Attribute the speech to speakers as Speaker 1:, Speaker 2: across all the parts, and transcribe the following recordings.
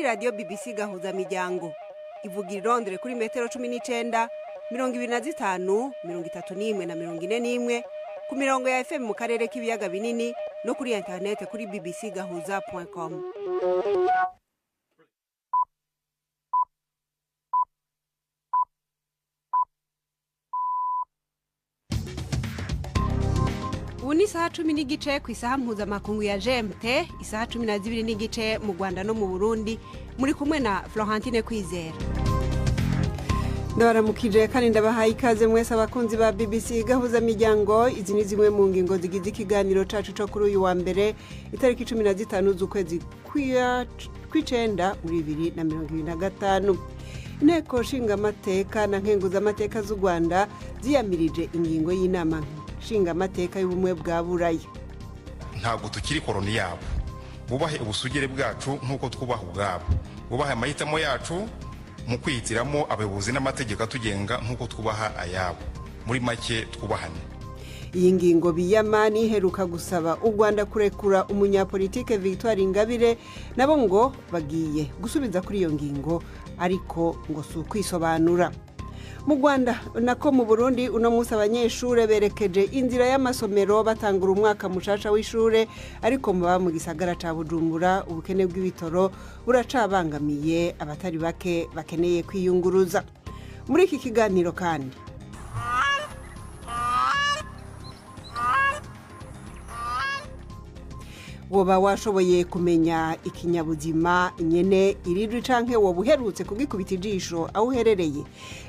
Speaker 1: Radiyo BBC Gahuza Miryango ivugira i Londres kuri metero 19, 25, 31 na 41, ku mirongo ya FM mu karere k'ibiyaga binini no kuri interinete kuri bbcgahuza.com. Ubu ni isaha 10:15 ku isaha mpuzamakungu ya GMT, isaha 12:15 mu Rwanda no mu Burundi. Muri kumwe na Florentine Kwizera. Ndabaramukije kandi ndabahaye ikaze mwese abakunzi ba BBC Gahuza Miryango. Izi ni zimwe mu ngingo zigize ikiganiro cacu co kuri uyu wa mbere, itariki 15 z'ukwezi kw'icenda muri 2025. Inteko nshingamateka na nkenguzamateka z'u Rwanda ziyamirije ingingo y'inama nshingamateka y'ubumwe bwa Buraya.
Speaker 2: Ntabwo tukiri koroni yabo, bubahe ubusugire bwacu nk'uko twubaha ubwabo, bubahe amahitamo yacu mu kwihitiramo abayobozi n'amategeko atugenga nk'uko twubaha ayabo. Muri make, twubahane.
Speaker 1: Iyi ngingo biyama iheruka gusaba u Rwanda kurekura umunyapolitike Victoire Ingabire. Nabo ngo bagiye gusubiza kuri iyo ngingo, ariko ngo si ukwisobanura. Mu Rwanda, nako mu Burundi, uno munsi abanyeshure berekeje inzira y'amasomero batangura umwaka mushasha w'ishure, ariko muba mu gisagara ca Bujumbura ubukene bw'ibitoro buracabangamiye abatari bake bakeneye kwiyunguruza. Muri iki kiganiro kandi, woba washoboye kumenya ikinyabuzima nyene irirwi, canke woba uherutse kugikubita ijisho aho uherereye?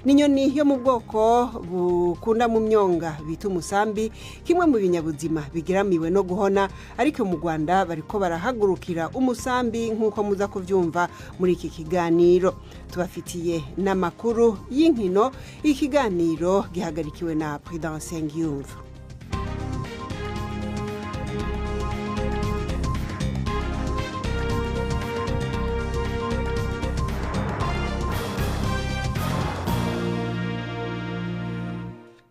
Speaker 1: Ni inyoni yo mu bwoko bukunda mu myonga bita umusambi, kimwe mu binyabuzima bigeramiwe no guhona, ariko mu Rwanda bariko barahagurukira umusambi, nk'uko muza kuvyumva muri iki kiganiro. Tubafitiye n'amakuru y'inkino. Ikiganiro gihagarikiwe na Prudence Ngiyumva.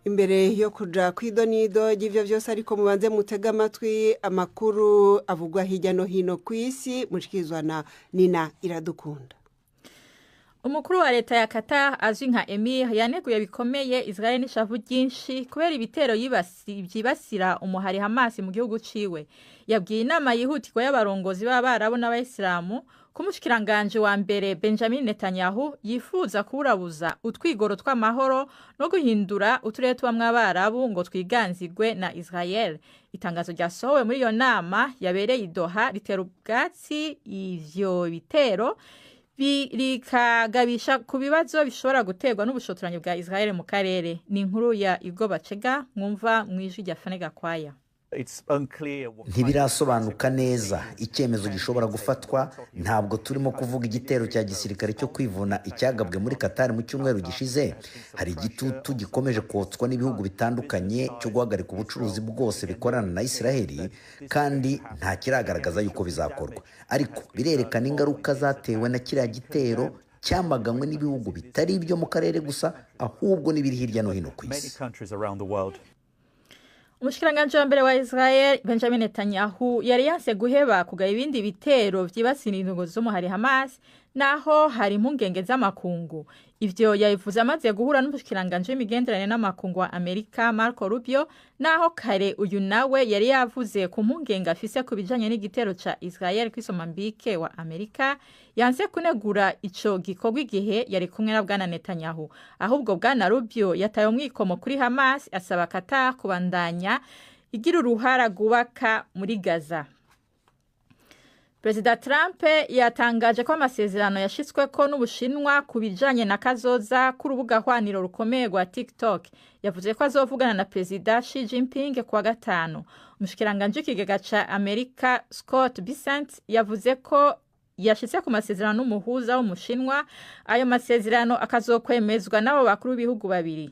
Speaker 1: Imbere yo kuja kw'idonido ry'ivyo vyose ariko, mubanze mutega amatwi amakuru avugwa hirya no hino ku isi, mushikirizwa na Nina Iradukunda.
Speaker 3: Umukuru wa leta ya Qatar azwi nka Emir yaneguye bikomeye Israel n'ishavu ryinshi kubera ibitero vyibasira umuhari Hamas mu gihugu ciwe. Yabwiye inama yihutirwa y'abarongozi b'Abarabu n'Abayisilamu ko umushikiranganji wa mbere Benjamin Netanyahu yifuza kuburabuza utwigoro tw'amahoro no guhindura uturere tubamwo Abarabu ngo twiganzigwe na Israel. Itangazo ryasohowe muri iyo nama yabereye i Doha ritera ubwatsi ivyo bitero, rikagabisha ku bibazo bishobora guterwa n'ubushotoranyi bwa Israel mu karere. Ni inkuru ya Igo Bacega mwumva mw'ijwi rya Fane Gakwaya.
Speaker 4: Ntibirasobanuka neza icyemezo gishobora gufatwa. Ntabwo turimo kuvuga igitero cya gisirikare cyo kwivuna icyagabwe muri Qatar mu cyumweru gishize. Hari igitutu gikomeje kotswa n'ibihugu bitandukanye cyo guhagarika ubucuruzi bwose bikorana na Israheli, kandi nta kiragaragaza yuko bizakorwa, ariko birerekana ingaruka zatewe na kiriya gitero cyamaganywe n'ibihugu bitari ibyo mu karere gusa, ahubwo n'ibiri hirya no hino ku isi.
Speaker 3: Umushikiranganji wa mbere wa Israel Benjamin Netanyahu yari yanse guheba kugaba ibindi bitero vyibasira indongo z'umuhari Hamas naho hari impungenge z'amakungu. Ivyo yabivuze amaze guhura n'umushikiranganji w'imigenderanire n'amakungu wa Amerika Marco Rubio, naho kare uyu nawe yari yavuze ku mpungenge afise ku bijanye n'igitero ca Israel kw'isomambike wa Amerika. Yanse kunegura ico gikorwa igihe yari kumwe na bwana Netanyahu. Ahubwo bwana Rubio yataye umwikomo kuri Hamas, asaba Qatar kubandanya igira uruhara rwubaka muri Gaza. Perezida Trump yatangaje ko amasezerano yashitsweko n'Ubushinwa ku bijanye na kazoza k'urubuga hwaniro rukomeye rwa TikTok. Yavuze ko azovugana na Perezida Xi Jinping kuwa gatanu. Umushikiranganji w'ikigega ca Amerika Scott Bessent yavuze ko yashitse ku masezerano n'umuhuza w'Umushinwa, ayo masezerano akazokwemezwa n'abo bakuru b'ibihugu babiri.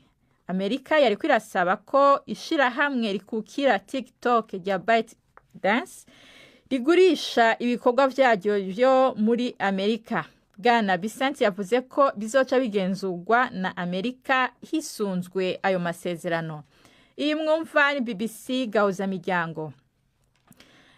Speaker 3: Amerika yariko irasaba ko ishirahamwe rikukira TikTok rya ByteDance rigurisha ibikorwa vyaryo vyo muri Amerika. Bwana Bessent yavuze ko bizoca bigenzurwa na Amerika hisunzwe ayo masezerano. Iyi mwumva ni BBC Gahuza Miryango.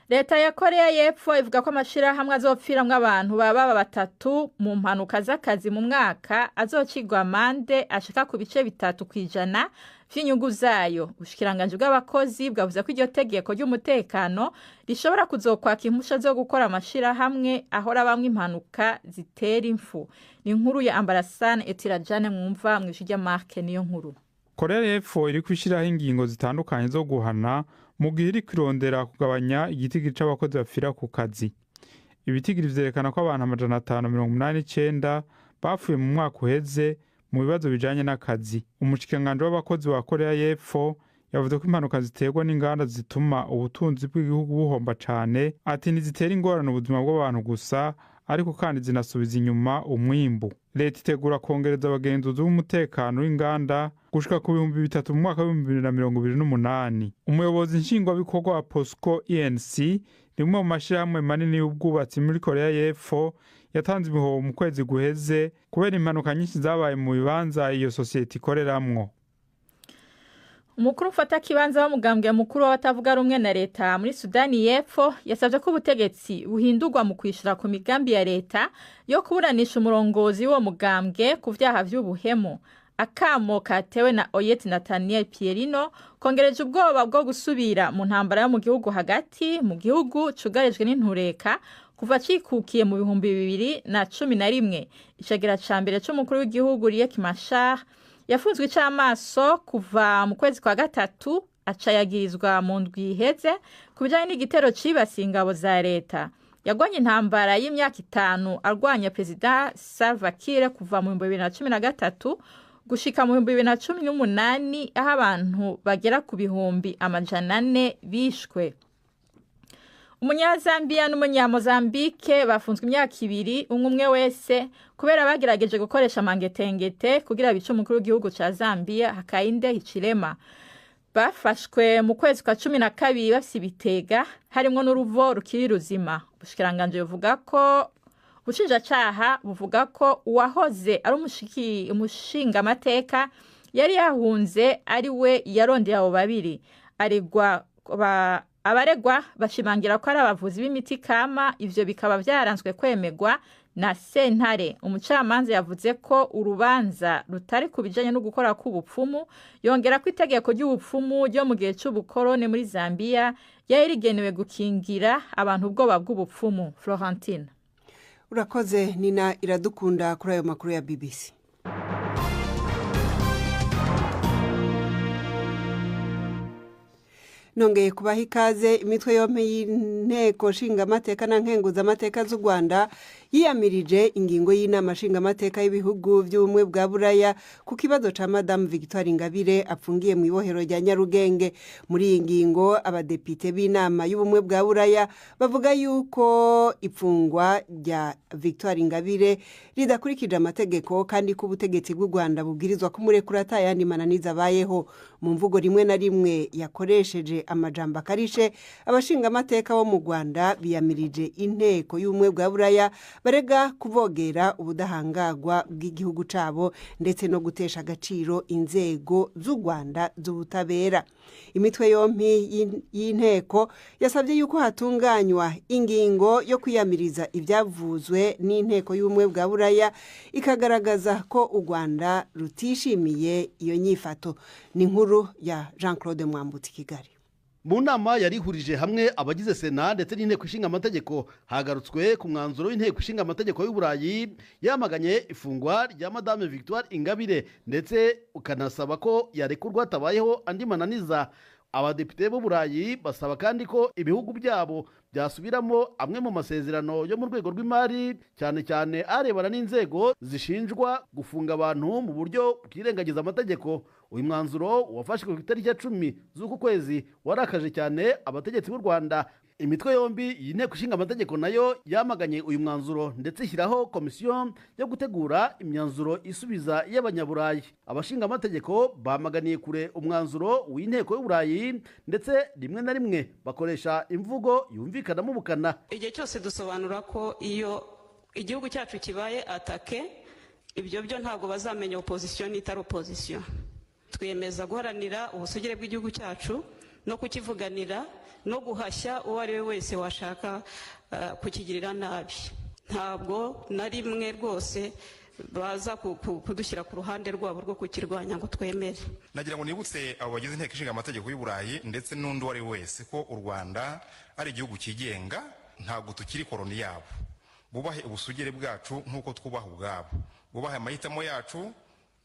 Speaker 3: Leta ya Korea y'Epfo ivuga ko amashirahamwe azopfiramwo abantu baba batatu mu mpanuka z'akazi mu mwaka azocigwa amande ashika ku bice 3% vy'inyungu zayo. Ubushikiranganji bw'abakozi bwavuze ko iryo tegeko ry'umutekano rishobora kuzokwaka impusha zo gukora amashirahamwe ahora bamwe impanuka zitera impfu. Ni inkuru ya Ambarasane Etirajane mwumva mw'ijwi rya Mark niyo nkuru.
Speaker 5: Korea y'Epfo iri kwishiraho ingingo zitandukanye zo guhana mu gihe iri kwirondera kugabanya igitigiri c'abakozi bapfira ku kazi. Ibitigiri vyerekana ko abantu 589 bapfuye mu mwaka uheze mu bibazo bijanye n'akazi. Umushikiranganji w'abakozi wa Korea y'Epfo yavuze ko impanuka ziterwa n'inganda zituma ubutunzi bw'igihugu buhomba cane, ati ntizitera ingorane ubuzima bw'abantu gusa, ariko kandi zinasubiza inyuma umwimbu. Leta itegura kongereza abagenzuzi b'umutekano w'inganda gushika ku 3000 mu mwaka wa 2028. Umuyobozi nshingwabikorwa wa POSCO ENC, rimwe mu mashirahamwe manini y'ubwubatsi muri Korea y'Epfo, yatanze imihoho mu kwezi guheze kubera impanuka nyinshi zabaye mu bibanza iyo sosiyete ikoreramwo.
Speaker 3: Umukuru ufata kibanza w'umugambwe mukuru w'abatavuga rumwe na leta muri Sudani y'Epfo yasabye ko ubutegetsi buhindurwa mu kwishura ku migambi ya leta yo kuburanisha umurongozi w'uwo mugambwe ku vyaha vy'ubuhemu. Akamo katewe na Oyet Nathaniel Pierino kongereje ubwoba bwo gusubira mu ntambara yo mu gihugu hagati mu gihugu cugarijwe n'intureka kuva cikukiye mu 2011. Icegera ca mbere c'umukuru w'igihugu Riek Machar yafunzwe ic'amaso kuva mu kwezi kwa gatatu, acayagirizwa mu ndwi iheze ku bijanye n'igitero cibasiye ingabo za leta. Yagwanye intambara y'imyaka 5 arwanya Perezida Salva Kiir kuva mu 2013 gushika mu 2018, aho abantu bagera ku 400,000 bishwe. Umunyazambiya n'umunyamozambike bafunzwe imyaka 2 umwe wese kubera bagerageje gukoresha amangetengete kugira bice umukuru w'igihugu ca Zambia Hakainde Hichilema. Bafashwe mu kwezi kwa 12 bafise ibitega harimwo n'uruvo rukiri ruzima. Ubushikiranganji buvuga ko ubushinjacaha buvuga ko uwahoze ari umushingamateka yari yahunze ari we yarondeye abo babiri. Aregwa abaregwa bashimangira ko ari abavuzi b'imiti kama, ivyo bikaba vyaranzwe kwemegwa na sentare. Umucamanza yavuze ko urubanza rutari ku bijanye no gukora k'ubupfumu, yongera ko itegeko ry'ubupfumu ryo mu gihe c'ubukorone muri Zambia yari rigenewe gukingira abantu ubwoba bw'ubupfumu. Florentine,
Speaker 1: urakoze Nina Iradukunda kuri ayo makuru ya BBC. Nongeye kubaha ikaze. Imitwe yompi y'inteko nshingamateka na nkenguzamateka z'u Rwanda yiyamirije ingingo y'inama nshingamateka y'ibihugu by'ubumwe bwa Buraya ku kibazo ca Madame Victoire Ingabire apfungiye mu ibohero rya Nyarugenge. Muri iyi ngingo abadepite b'inama y'ubumwe bwa Buraya bavuga yuko ifungwa rya Victoire Ingabire ridakurikije amategeko, kandi ko ubutegetsi bw'u Rwanda bubwirizwa kumurekura atayandi mananiza abayeho. Mu mvugo rimwe na rimwe yakoresheje amajambo akarishe, abashingamateka bo mu Rwanda biyamirije inteko y'ubumwe bwa Buraya barega kuvogera ubudahangagwa bw'igihugu cabo ndetse no gutesha agaciro inzego z'u Rwanda z'ubutabera. Imitwe yompi y'inteko yasabye yuko hatunganywa ingingo yo kwiyamiriza ibyavuzwe n'inteko y'ubumwe bwa Buraya, ikagaragaza ko u Rwanda rutishimiye iyo nyifato. Ni inkuru ya Jean Claude Mwambutsi, Kigali.
Speaker 6: Mu nama yarihurije hamwe abagize Sena ndetse n'inteko ishinga amategeko, hagarutswe ku mwanzuro w'inteko ishinga amategeko y'Uburayi yamaganye ifungwa rya Madame Victoire Ingabire, ndetse ukanasaba ko yarekurwa hatabayeho andi mananiza. Abadepite b'Uburayi basaba kandi ko ibihugu byabo byasubiramo amwe mu masezerano yo mu rwego rw'imari, cyane cyane arebana n'inzego zishinjwa gufunga abantu mu buryo bwirengagiza amategeko. Uyu mwanzuro wafashwe ku itariki ya 10 z'uku kwezi warakaje cyane abategetsi b'u Rwanda. Imitwe yombi y'inteko ishinga amategeko nayo yamaganye uyu mwanzuro, ndetse ishyiraho komisiyo yo gutegura imyanzuro isubiza y'abanyaburayi. Abashinga amategeko bamaganiye kure umwanzuro w'inteko y'Uburayi, ndetse rimwe na rimwe bakoresha imvugo yumvikanamo ubukana.
Speaker 7: Igihe cyose dusobanura ko iyo igihugu cyacu kibaye atake, ibyo byo ntabwo bazamenya opposition n'itari opposition. Twiyemeza guharanira ubusugire bw'igihugu cyacu no kukivuganira no guhashya uwo ari we wese washaka kukigirira nabi. Ntabwo na rimwe rwose baza kudushyira ku ruhande rwabo rwo kukirwanya ngo twemere.
Speaker 2: Nagira ngo nibutse abo bagize inteko ishinga amategeko y'u Burayi ndetse n'undi uwo ari we wese ko u Rwanda ari igihugu cyigenga, ntabwo tukiri koroni yabo. Bubahe ubusugire bwacu nk'uko twubaha ubwabo, bubahe amahitamo yacu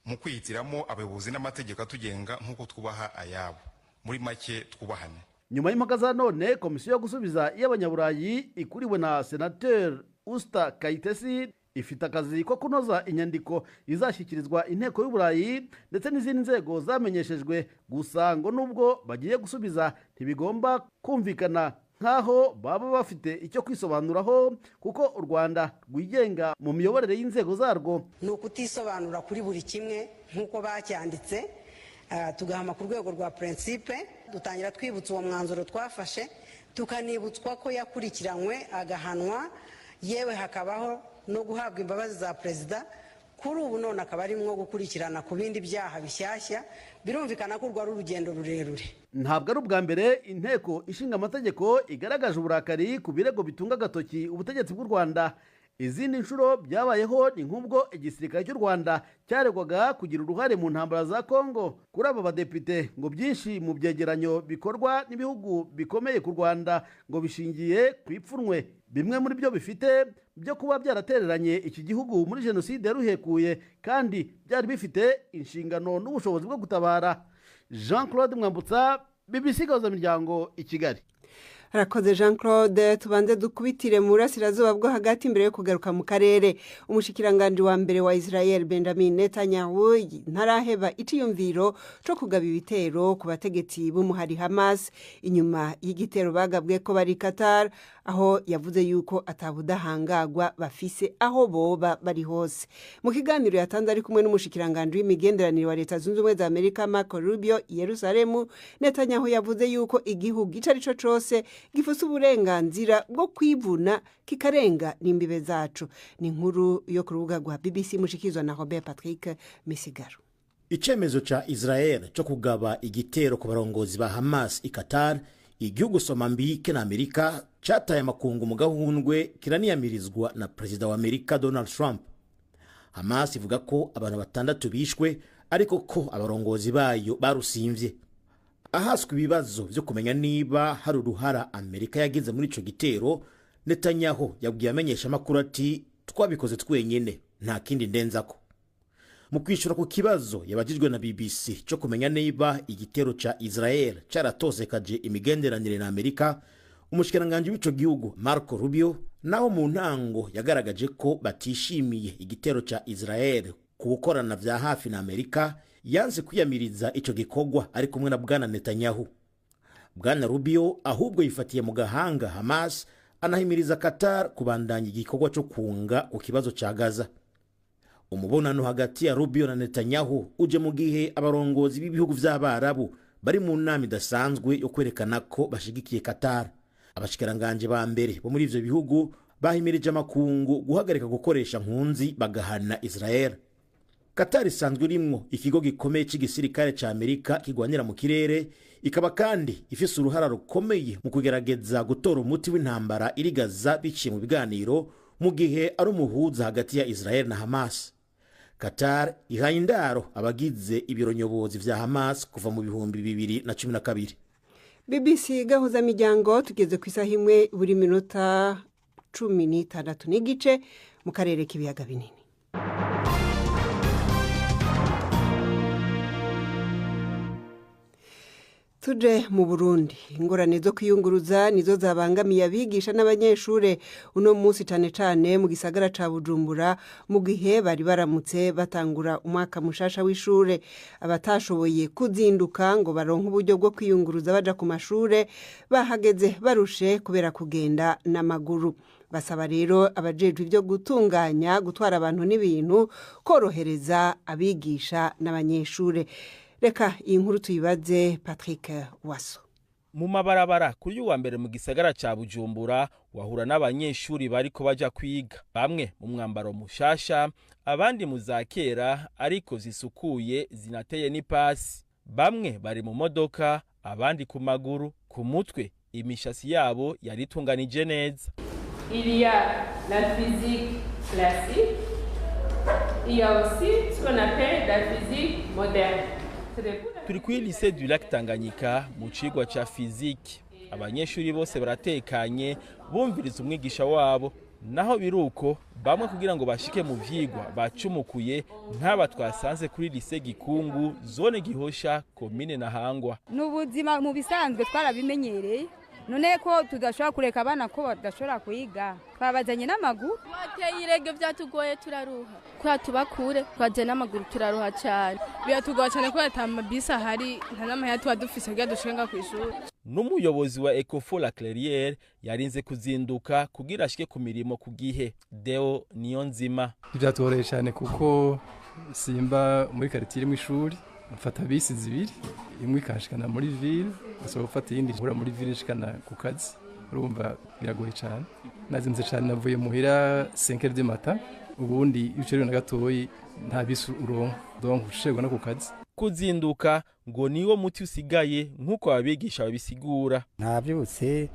Speaker 2: mu kwihitiramo abayobozi n'amategeko atugenga nk'uko twubaha ayabo. Muri make twubahane.
Speaker 6: Nyuma y'impaka za none, komisiyo yo gusubiza iy'abanyaburayi ikuriwe na Senateri Usta Kayitesi ifite akazi ko kunoza inyandiko izashyikirizwa inteko y'Uburayi ndetse n'izindi nzego zamenyeshejwe. Gusa ngo nubwo bagiye gusubiza ntibigomba kumvikana nk'aho baba bafite icyo kwisobanuraho, kuko u Rwanda rwigenga mu miyoborere y'inzego zarwo.
Speaker 8: Ni ukutisobanura kuri buri kimwe nk'uko bacyanditse, tugahama ku rwego rwa principe, dutangira twibutsa uwo mwanzuro twafashe, tukanibutswa ko yakurikiranywe agahanwa, yewe hakabaho no guhabwa imbabazi za perezida. Kuri ubu none akaba arimo gukurikirana ku bindi byaha bishyashya. Birumvikana ko urwo ari urugendo rurerure.
Speaker 6: Ntabwo ari ubwa mbere inteko ishinga amategeko igaragaje uburakari ku birego bitunga agatoki ubutegetsi bw'u Rwanda. Izindi nshuro byabayeho ni nk'ubwo igisirikare cy'u Rwanda cyaregwaga kugira uruhare mu ntambara za Kongo. Kuri aba badepite ngo byinshi mu byegeranyo bikorwa n'ibihugu bikomeye ku Rwanda ngo bishingiye ku ipfunwe bimwe muri byo bifite byo kuba byaratereranye iki gihugu muri jenoside yaruhekuye, kandi byari bifite inshingano n'ubushobozi bwo gutabara. Jean Claude Mwambutsa, BBC Gahuzamiryango i Kigali.
Speaker 1: Harakoze Jean Claude. Tubanze dukubitire mu burasirazuba bwo hagati imbere yo kugaruka mu karere. Umushikiranganje wa mbere wa Israel Benjamin Netanyahu ntaraheba iciyumviro co kugaba ibitero ku bategetsi b'umuhari Hamas inyuma y'igitero bagabwe ko bari Qatar, aho yavuze yuko atabudahangagwa bafise aho boba bari hose. Mu kiganiro yatanze ari kumwe n'umushikiranganje w'imigenderanire wa Leta Zunze Ubumwe za Amerika Marco Rubio i Yerusalemu, Netanyahu yavuze yuko igihugu ico arico cose gifise uburenganzira bwo kwivuna kikarenga n'imbibe zacu. Ni inkuru yo ku rubuga rwa BBC mushikizwa na Robert Patrick Misigaro.
Speaker 9: Icemezo ca Israel cyo kugaba igitero ku barongozi ba Hamas i Qatar, igihugu Somambike na Amerika, cataye amakungu mu gahundwe kiraniyamirizwa na Perezida wa Amerika Donald Trump. Hamas ivuga ko abantu 6 bishwe, ariko ko abarongozi bayo barusimvye. Ahaswe ibibazo byo kumenya niba hari uruhara Amerika yagize muri ico gitero, Netanyahu yabwiye amenyesha makuru ati twabikoze twenyene, nta kindi ndenzako. Mu kwishura ku kibazo yabajijwe na BBC cyo kumenya niba igitero ca Israel caratosekaje imigenderanire na Amerika, umushikiranganje w'ico gihugu Marco Rubio naho mu ntango yagaragaje ko batishimiye igitero ca Israel ku gukorana vya hafi na Amerika, yanze kwiyamiriza ico gikorwa ari kumwe na Bwana Netanyahu. Bwana Rubio ahubwo yifatiye mu gahanga Hamas, anahimiriza Qatar kubandanya igikorwa cyo kunga ku kibazo ca Gaza. Umubonano hagati ya Rubio na Netanyahu uje mu gihe abarongozi b'ibihugu vy'Abarabu bari mu nama idasanzwe yo kwerekana ko bashigikiye Qatar. Abashikiranganje ba mbere bo muri ivyo bihugu bahimirije amakungu guhagarika gukoresha nkunzi bagahana Israel. Qatar isanzwe irimwo ikigo gikomeye c'igisirikare ca Amerika kigwanira mu kirere, ikaba kandi ifise uruhara rukomeye mu kugerageza gutora umuti w'intambara iri Gaza biciye mu biganiro, mu gihe ari umuhuza hagati ya Israel na Hamas. Qatar ihaye indaro abagize ibiro nyobozi vya Hamas kuva mu 2012.
Speaker 1: BBC Gahuzamiryango, tugeze ku isaha imwe buri minota 16 n'igice mu karere k'ibiyaga binini. Tuje mu Burundi. Ingorane zo kwiyunguruza nizo zabangamiye abigisha n'abanyeshure uno munsi, cane cane mu gisagara ca Bujumbura, mu gihe bari baramutse batangura umwaka mushasha w'ishure. Abatashoboye kuzinduka ngo baronke uburyo bwo kwiyunguruza baja ku mashure bahageze barushe kubera kugenda n'amaguru. Basaba rero abajejwe ibyo gutunganya gutwara abantu n'ibintu korohereza abigisha n'abanyeshure. Reka iyi nkuru tuyibaze Patrick Waso.
Speaker 10: Mu mabarabara kuri uyu wa mbere mu gisagara ca Bujumbura wahura n'abanyeshuri bariko baja kwiga, bamwe mu mwambaro mushasha, abandi mu za kera ariko zisukuye zinateye n'ipasi. Bamwe bari mu modoka, abandi ku maguru. Ku mutwe Imishasi yabo yari itunganije neza.
Speaker 11: Il y a la physique classique, il y a aussi ce qu'on appelle la physique moderne.
Speaker 10: Turi kuri lycée du Lac Tanganyika mu cigwa ca physique. Abanyeshuri bose baratekanye, bumviriza umwigisha wabo. Naho biruko bamwe kugira ngo bashike mu vyigwa bacumukuye, nk'aba twasanze kuri lycée Gikungu, zone Gihosha, komine Ntahangwa.
Speaker 12: N'ubuzima mu bisanzwe twarabimenyereye. None ko tudashobora kureka abana ko badashobora kwiga, twabazanye n'amaguru.
Speaker 13: Wateye irege, byatugoye, turaruha kubera tuba kure, twagiye n'amaguru, turaruha cyane.
Speaker 11: Biratugoye cyane kubera ata mabisi ahari, nta n'amahera tuba dufise kugira dushike nga kw'ishuri.
Speaker 10: N'umuyobozi wa Ecofo La Clairière yarinze kuzinduka kugira ashike ku mirimo ku gihe. Deo niyo nzima.
Speaker 14: Ntibyatworoheye cyane kuko simba muri quartier irimo ishuri, mfata bisi zibiri, imwe ikanshikana muri ville, ngasubira gufata iyindi nkura muri ville ishikana ku kazi. Urumva biragoye cyane. Nazinze cyane, navuye muhira 5 heures du matin. Ubundi iyo ucerewe na gatoyi nta bisi uronka, donc ucererwa no ku kazi.
Speaker 10: Kuzinduka ngo niwo muti usigaye, nk'uko ababigisha babisigura.
Speaker 15: Navyutse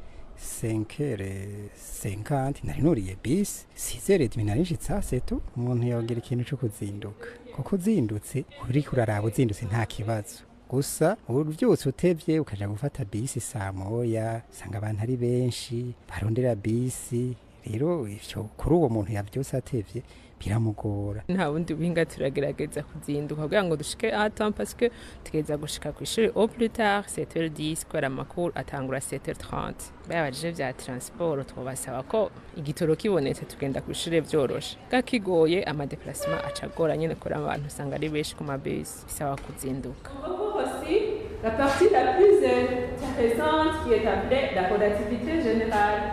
Speaker 15: 5h50, nari nuriye bisi 6h30, nari nshitse setu. Umuntu yogira ikintu cyo kuzinduka, kuko uzindutse uriko uraraba, uzindutse nta kibazo. Gusa uvyutse utevye ukaja gufata bisi saa moya, usanga abantu ari benshi barondera bisi. Rero ivyo kuri uwo muntu yavyutse atevye biramugora.
Speaker 11: Nta bundi buhinga, turagerageza kuzinduka kugira ngo dushike à temps, parce que tugeza gushika ku ishuri au plus tard 7h10, kubera amakuru atangura 7h30. Babajije vya transport, twobasaba ko igitoro kibonetse tugenda ku ishuri vyoroshe. Gakigoye, ama déplacement acagora nyene, kora abantu usanga ari benshi ku mabisi, bisaba kuzinduka.
Speaker 16: Aussi la partie la plus intéressante qui est appelée la relativité générale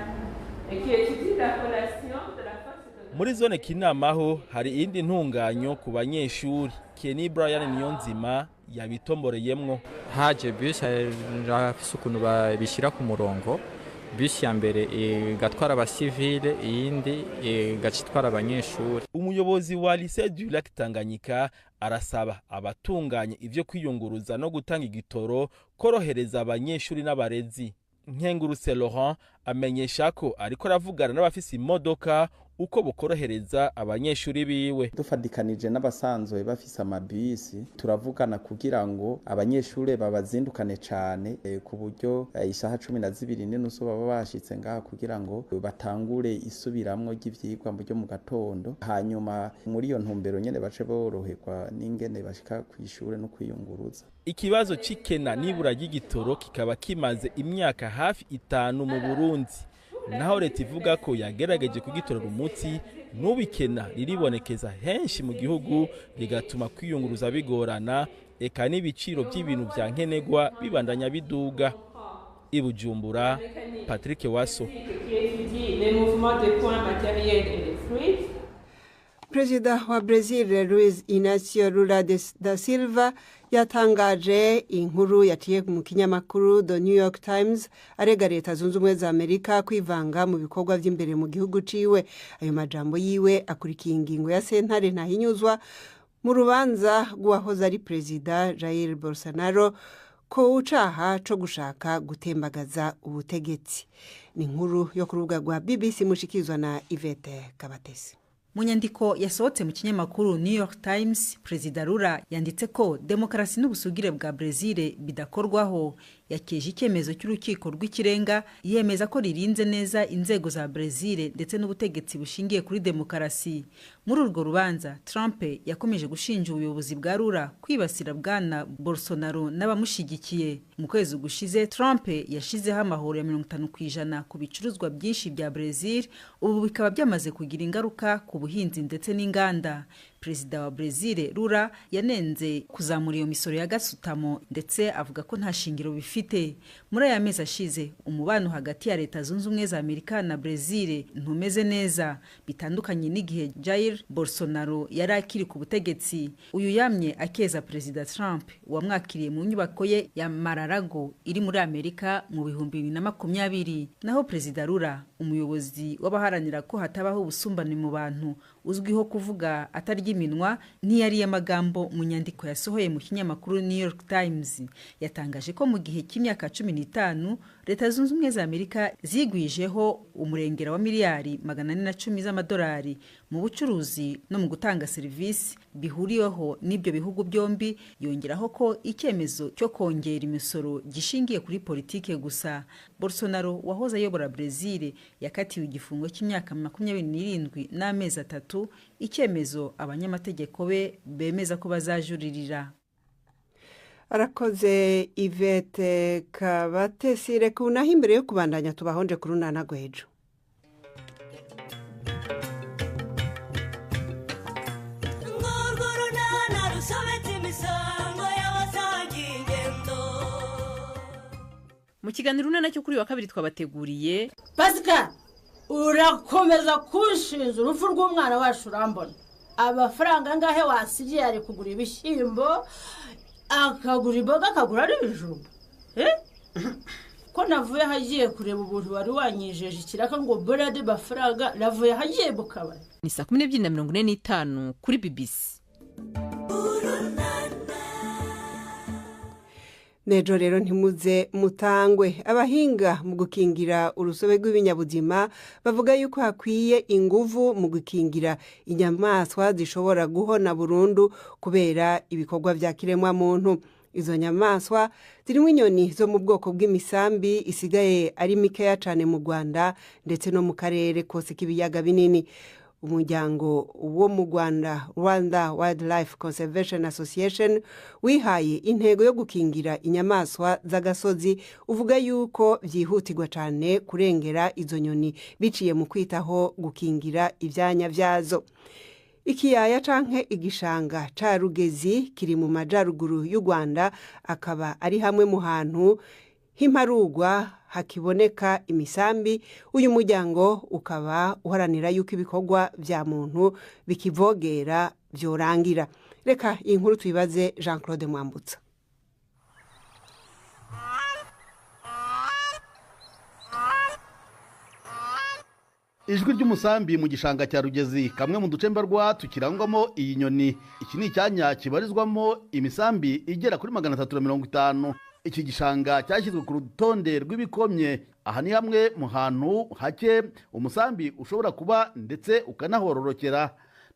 Speaker 16: et qui étudie la relation de la force.
Speaker 10: Muri zone Kinamaho hari iyindi ntunganyo ku banyeshuri. Kenny Brian Niyonzima yabitomboreyemwo.
Speaker 17: Haje bus, arafise ukuntu babishyira ku murongo: bus ya mbere igatwara abasivile, iyindi igaca itwara abanyeshuri.
Speaker 10: Umuyobozi wa lycée du Lac Tanganyika arasaba abatunganya ivyo kwiyunguruza no gutanga igitoro korohereza abanyeshuri n'abarezi. Nkengurutse Laurent amenyesha ko ariko aravugana n'abafise imodoka uko bukorohereza abanyeshuri biwe.
Speaker 18: Dufadikanije n'abasanzwe bafise amabisi, turavugana kugira ngo abanyeshuri babazindukane cane, ku buryo isaha 12:30 baba bashitse ngaha kugira ngo batangure isubiramwo ry'ivyigwa mu ryo mu gatondo. Hanyuma muri iyo ntumbero nyene bace boroherwa n'ingene bashika kw'ishure no kwiyunguruza.
Speaker 10: Ikibazo c'ikena n'ibura ry'igitoro kikaba kimaze imyaka hafi 5 mu Burundi. Naho leta ivuga ko yagerageje kugitorera umuti, n'ubikena riribonekeza henshi mu gihugu, rigatuma kwiyunguruza bigorana, eka n'ibiciro by'ibintu vya nkenerwa bibandanya biduga. I Bujumbura, Patrick Waso.
Speaker 16: Qui étudie les mouvements des points matériels et des fluides.
Speaker 1: Perezida wa Brazil Luiz Inacio Lula da Silva yatangaje inkuru yaciye mu kinyamakuru The New York Times arega Leta Zunze Ubumwe za Amerika kwivanga mu bikorwa by'imbere mu gihugu ciwe. Ayo majambo yiwe akurikiye ingingo ya sentare ntahinyuzwa mu rubanza rw'uwahoze ari perezida Jair Bolsonaro ko ucaha co gushaka gutembagaza ubutegetsi. Ni inkuru yo ku rubuga rwa BBC, mushikizwa na Yvette Kabatesi.
Speaker 19: Mu nyandiko yasohotse mu kinyamakuru New York Times, Perezida Lula yanditse ko demokarasi n'ubusugire bwa Brezil bidakorwaho. Yakeje icyemezo cy'urukiko rw'ikirenga, yemeza ko ririnze neza inzego za Brezil ndetse n'ubutegetsi bushingiye kuri demokarasi. Muri urwo rubanza, Trump yakomeje gushinja ubuyobozi bwa Lula kwibasira bwana Bolsonaro n'abamushyigikiye. Mu kwezi gushize, Trump yashizeho amahoro ya 50% ku bicuruzwa byinshi bya Brezil, ubu bikaba byamaze kugira ingaruka ku buhinzi ndetse n'inganda. Perezida wa Brezil Lula yanenze kuzamura iyo misoro ya gasutamo, ndetse avuga ko nta shingiro bifite. Muri aya mezi ashize, umubano hagati ya Leta Zunze Ubumwe za Amerika na Brezil ntumeze neza, bitandukanye n'igihe Jair Bolsonaro yari akiri ku butegetsi. Uyu yamye akeza Perezida Trump wamwakiriye mu nyubako ye ya Mar-a-Lago iri muri Amerika mu 2020. Naho Perezida Lula, umuyobozi w'abaharanira ko hatabaho ubusumbane mu bantu, uzwiho kuvuga atarya iminwa, ntiyariye amagambo mu nyandiko yasohoye mu kinyamakuru New York Times. Yatangaje ko mu gihe cy'imyaka 15 Leta Zunze Ubumwe za Amerika zigwijeho umurengera wa miliyari 410 z'amadolari mu bucuruzi no mu gutanga serivisi bihuriweho n'ibyo bihugu byombi. Yongeraho ko icyemezo cyo kongera imisoro gishingiye kuri politike gusa. Bolsonaro wahoze ayobora Brezil yakatiwe igifungo cy'imyaka 27 n'amezi 3, icyemezo abanyamategeko be bemeza ko bazajuririra.
Speaker 1: Arakoze Yvette Kabatesi. Reka unaho imbere yo kubandanya tubahonje ku runana rw'ejo.
Speaker 20: Mu kiganiro urunana cyo kuri wa kabiri twabateguriye:
Speaker 21: Pasika, urakomeza kunshinja urupfu rw'umwana wacu. Urambona amafaranga angahe wasigiye? Ari kugura ibishyimbo, akagura imboga, akagura n'ibijumba. Ko navuye ahagiye kureba ubuntu wari wanyijeje ikiraka ngo mbone mafaranga, navuye ahagiye mu kabari.
Speaker 20: Ni saa 12:45 kuri BBC.
Speaker 1: Nejo rero ntimuze mutangwe. Abahinga mu gukingira urusobe rw'ibinyabuzima bavuga yuko hakwiye inguvu mu gukingira inyamaswa zishobora guhona burundu kubera ibikorwa vya kiremwa muntu. Izo nyamaswa zirimo inyoni zo mu bwoko bw'imisambi isigaye ari mikeya cane mu Rwanda ndetse no mu karere kose k'ibiyaga binini. Umuryango wo mu Rwanda, Rwanda Wildlife Conservation Association, wihaye intego yo gukingira inyamaswa z'agasozi, uvuga yuko byihutirwa cyane kurengera izo nyoni biciye mu kwitaho gukingira ibyanya byazo. Ikiyaya canke igishanga ca Rugezi kiri mu majaruguru y'u Rwanda, akaba ari hamwe mu hantu h'imparugwa hakiboneka imisambi. Uyu muryango ukaba uharanira yuko ibikorwa vya muntu bikivogera byorangira. Reka iyi nkuru tuyibaze Jean Claude Mwambutsa.
Speaker 6: Ijwi ry'umusambi mu gishanga cya Rugezi, kamwe mu duce mbarwa tukirangwamo iyi nyoni. Iki ni icyanya kibarizwamo imisambi igera kuri 350. Iki gishanga cyashyizwe ku rutonde rw'ibikomye. Aha ni hamwe mu hantu hake umusambi ushobora kuba ndetse ukanahororokera.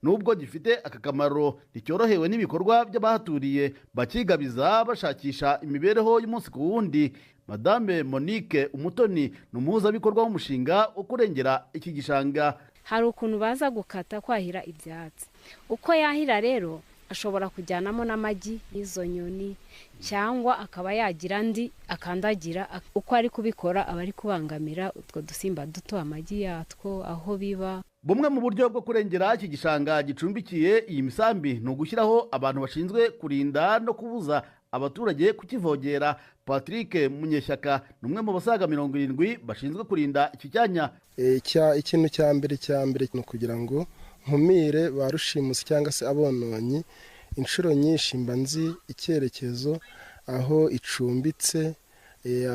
Speaker 6: Nubwo gifite aka kamaro, nticyorohewe n'ibikorwa by'abahaturiye bakigabiza bashakisha imibereho y'umunsi ku wundi. Madame Monique Umutoni ni umuhuzabikorwa w'umushinga wo kurengera iki gishanga.
Speaker 22: Hari ukuntu baza gukata kwahira ibyatsi, uko yahira rero ashobora kujyanamo n'amagi y'izo nyoni, cyangwa akaba yagira andi akandagira. Uko ari kubikora aba ari kubangamira utwo dusimba duto, amagi yatwo aho biba.
Speaker 6: Bumwe mu buryo bwo kurengera iki gishanga gicumbikiye iyi misambi ni ugushyiraho abantu bashinzwe kurinda no kubuza abaturage kukivogera. Patrick Munyeshyaka ni umwe mu basaga 70 bashinzwe kurinda iki cyanya.
Speaker 23: Ikintu cya mbere ni ukugira ngo nkumire ba rushimusi cyangwa se abononyi. Inshuro nyinshi mba nzi icyerekezo aho icumbitse,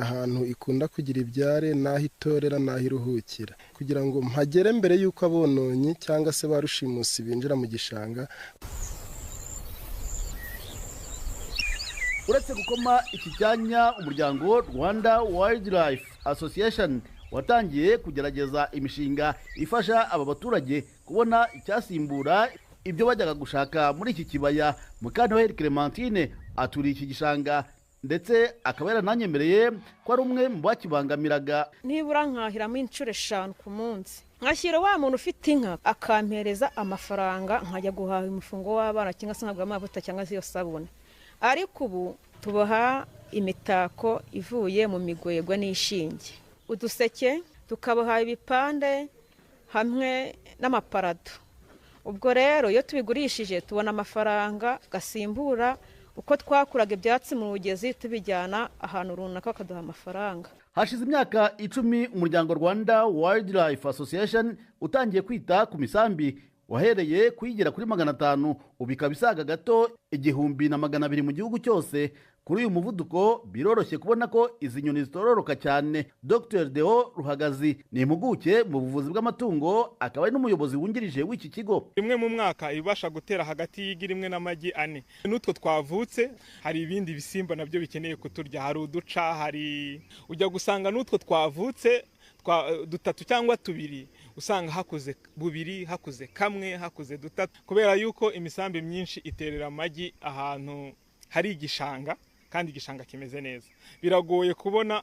Speaker 23: ahantu ikunda kugira ibyare, n'aho itorera, n'aho iruhukira, kugira ngo mpagere mbere y'uko abononyi cyangwa se ba rushimusi binjira mu gishanga.
Speaker 6: Uretse gukoma iki cyanya, umuryango Rwanda Wildlife Association watangiye kugerageza imishinga ifasha aba baturage kubona icyasimbura ibyo bajyaga gushaka muri iki kibaya. Mukanoheri Clementine aturiye iki gishanga ndetse akaba yarananyemereye ko ari umwe mu bakibangamiraga.
Speaker 24: Nibura nkahiramo inshuro 5 ku munsi, nkashyira wa muntu ufite inka akampereza amafaranga nkajya guhaha umufungo w'abana cyangwa se nkagura amavuta cyangwa se iyo sabune. Ariko ubu tuboha imitako ivuye mu migwegwe n'ishinge, uduseke, tukaboha ibipande hamwe n'amaparado. Ubwo rero iyo tubigurishije tubona amafaranga gasimbura uko twakuraga ibyatsi mu rugezi tubijyana ahantu runaka bakaduha amafaranga.
Speaker 6: Hashize imyaka 10 umuryango Rwanda Wildlife Association utangiye kwita ku misambi. Wahereye kuyigera kuri 500, ubu ikaba isaga gato 1200 mu gihugu cyose. Kuri uyu muvuduko biroroshye kubona ko izi nyoni zitororoka cyane. Dr Deo Ruhagazi ni impuguke mu buvuzi bw'amatungo, akaba ari n'umuyobozi wungirije w'iki kigo.
Speaker 3: Rimwe mu mwaka ibasha gutera hagati y'igi rimwe n'amagi 4. N'utwo twavutse hari ibindi bisimba nabyo bikeneye kuturya, hari uduca, hari ujya gusanga n'utwo twavutse dutatu cyangwa tubiri usanga hakuze bubiri, hakuze kamwe, hakuze dutatu, kubera yuko imisambi myinshi iterera amagi ahantu hari igishanga kandi igishanga kimeze neza. Biragoye kubona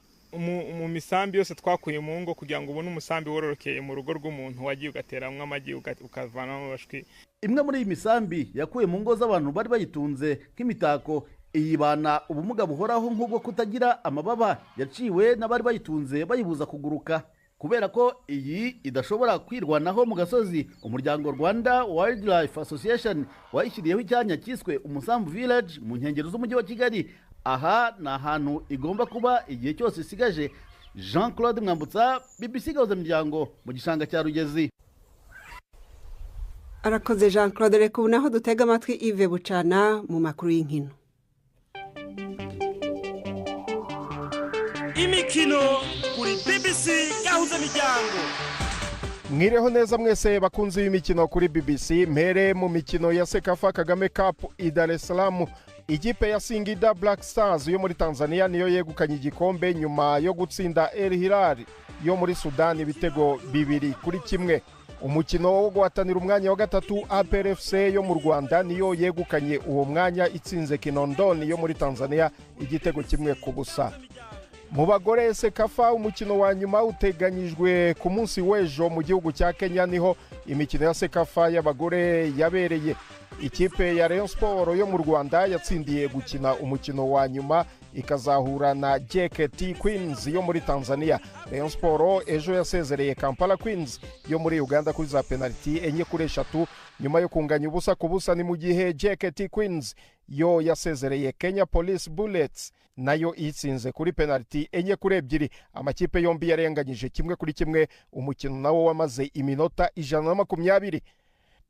Speaker 3: mu misambi yose twakuye mu ngo kugira ngo ubone umusambi wororokeye mu rugo rw'umuntu wagiye ugateramwo amagi ukavanamo amashwi.
Speaker 6: Imwe muri iyi misambi yakuye mu ngo z'abantu bari bayitunze nk'imitako, iyibana ubumuga buhoraho nk'ubwo kutagira amababa, yaciwe n'abari bayitunze bayibuza kuguruka. Kubera ko iyi idashobora kwirwanaho mu gasozi, umuryango Rwanda Wildlife Association wayishyiriyeho icyanya cyiswe Umusambu Village mu nkengero z'umujyi wa Kigali. Aha ni ahantu igomba kuba igihe cyose isigaje. Jean Claude Mwambutsa, BBC Gahuza Miryango, mu gishanga cya Rugezi.
Speaker 1: Arakoze Jean Claude. Reka ubu naho dutega amatwi Yves Bucana mu makuru y'inkino.
Speaker 4: Imikino kuri BBC Gahuza Miryango.
Speaker 5: Mwireho neza mwese bakunzi b'imikino kuri BBC. Mpere mu mikino ya CECAFA Kagame Cup i Dar es Salaam. Ikipe ya Singida Black Stars yo muri Tanzania niyo yegukanye igikombe nyuma yo gutsinda El Hilal yo muri Sudan ibitego 2-1. Umukino wo guhatanira umwanya wa gatatu, APR FC yo mu Rwanda niyo yegukanye uwo mwanya itsinze Kinondoni yo muri Tanzania igitego 1-0. Mu bagore CECAFA umukino wa nyuma uteganyijwe ku munsi w'ejo mu gihugu cya Kenya, niho imikino ya CECAFA y'abagore yabereye. Ikipe ya Rayon Sport yo mu Rwanda yatsindiye gukina umukino wa nyuma ikazahura na JKT Queens yo muri Tanzania. Rayon Sport ejo yasezereye Kampala Queens yo muri Uganda kuri za penalty 4-3 nyuma yo kunganya 0-0. Ni mu gihe JKT Queens yo yasezereye Kenya Police Bullets nayo itsinze kuri penalty 4-2. Amakipe yombi yarenganyije 1-1, umukino nawo wamaze iminota 120.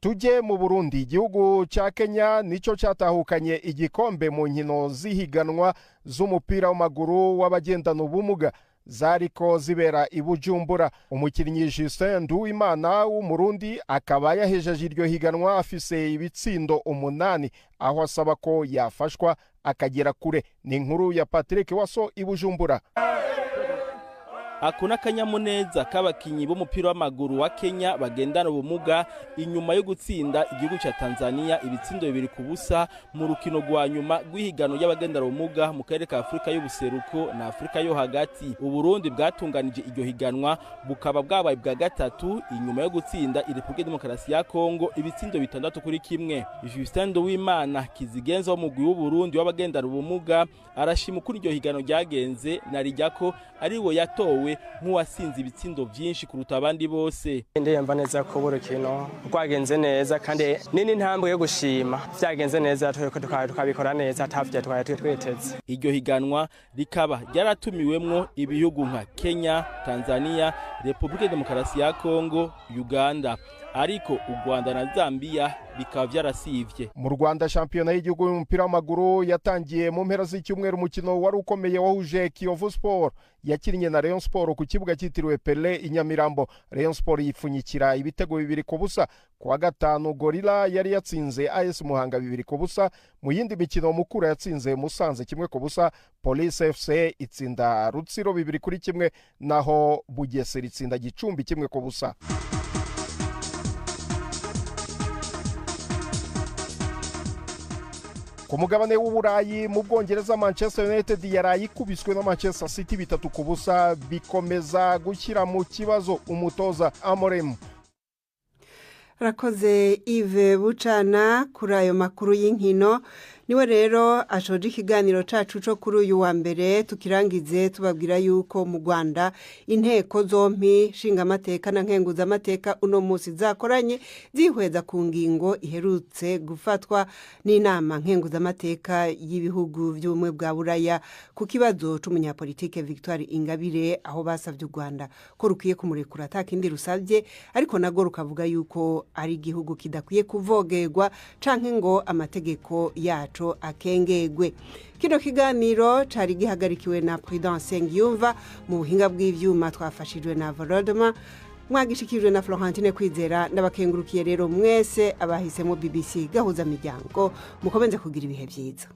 Speaker 5: Tujye mu Burundi. Igihugu cya Kenya nicyo cyatahukanye igikombe mu nkino z'ihiganwa z'umupira w'amaguru w'abagendana ubumuga zariko zibera i Bujumbura. Umukinnyi Justin Nduwimana w'Umurundi akaba yahejeje iryo higanwa afise ibitsindo 8, aho asaba ko yafashwa akagera kure. Ni inkuru ya Patrick Waso i Bujumbura.
Speaker 10: Ako n'akanyamuneza k'abakinyi b'umupira w'amaguru wa Kenya bagendana ubumuga inyuma yo gutsinda igihugu ca Tanzania ibitsindo 2-0 mu rukino rwa nyuma rw'ihigano ry'abagendana ubumuga mu karere ka Afrika y'ubuseruko na Afrika yo hagati. Uburundi bwatunganije iryo higanwa bukaba bwabaye bwa gatatu inyuma yo gutsinda Republika Demokarasi ya Kongo ibitsindo 6-1. Justin Nduwimana kizigenza w'umugwi w'Uburundi w'abagendana ubumuga arashima uko iryo higano ryagenze na rijyako ariwe yatowe nk'uwasinze ibitsindo byinshi kuruta abandi bose.
Speaker 7: Ndiyumva neza ko urukino rwagenze neza kandi nini ntambwe yo gushima, vyagenze neza tukabikora neza atavye twari twiteze.
Speaker 10: Iryo higanwa rikaba ryaratumiwemwo ibihugu nka Kenya, Tanzania, Republika Demokarasi ya Kongo, Uganda, ariko u Rwanda na Zambia bikaba vyarasivye.
Speaker 5: Mu Rwanda shampiyona y'igihugu y'umupira w'amaguru yatangiye mu mpera z'icyumweru. Umukino wari ukomeye wahuje Kiyovu Sport yakinnye na Rayon Sport ku kibuga cyitiriwe Pele i Nyamirambo. Rayon Sport yipfunyikira ibitego 2-0. Kuwa gatanu Gorilla yari yatsinze AS Muhanga 2-0. Mu yindi mikino Mukura yatsinze Musanze 1-0, Police FC itsinda Rutsiro 2-1, naho Bugesera itsinda Gicumbi 1-0. Ku mugabane w'Uburayi mu Bwongereza Manchester United yaraye ikubiswe na Manchester City 3-0, bikomeza gushyira mu kibazo umutoza Amorim.
Speaker 1: Rakoze Yves Bucana kuri ayo makuru y'inkino. Niwe rero ashoje ikiganiro cacu co kuri uyu wa mbere. Tukirangize tubabwira yuko mu Rwanda inteko zompi, nshingamateka na nkenguzamateka, uno munsi zakoranye zihweza ku ngingo iherutse gufatwa n'inama nkenguzamateka y'ibihugu by'Ubumwe bwa Buraya ku kibazo c'umunyapolitike Victoire Ingabire, aho basavye u Rwanda ko rukwiye kumurekura atakindi rusabye, ariko narwo rukavuga yuko ari igihugu kidakwiye kuvogerwa canke ngo amategeko yaco akengegwe. Kino kiganiro cari gihagarikiwe na Prudence Ngiyumva. Mu buhinga bw'ivyuma twafashijwe na Volodoma. Mwagishikijwe na Florentine Kwizera. Ndabakengurukiye rero mwese abahisemo BBC Gahuza Miryango. Mukomeze kugira ibihe vyiza.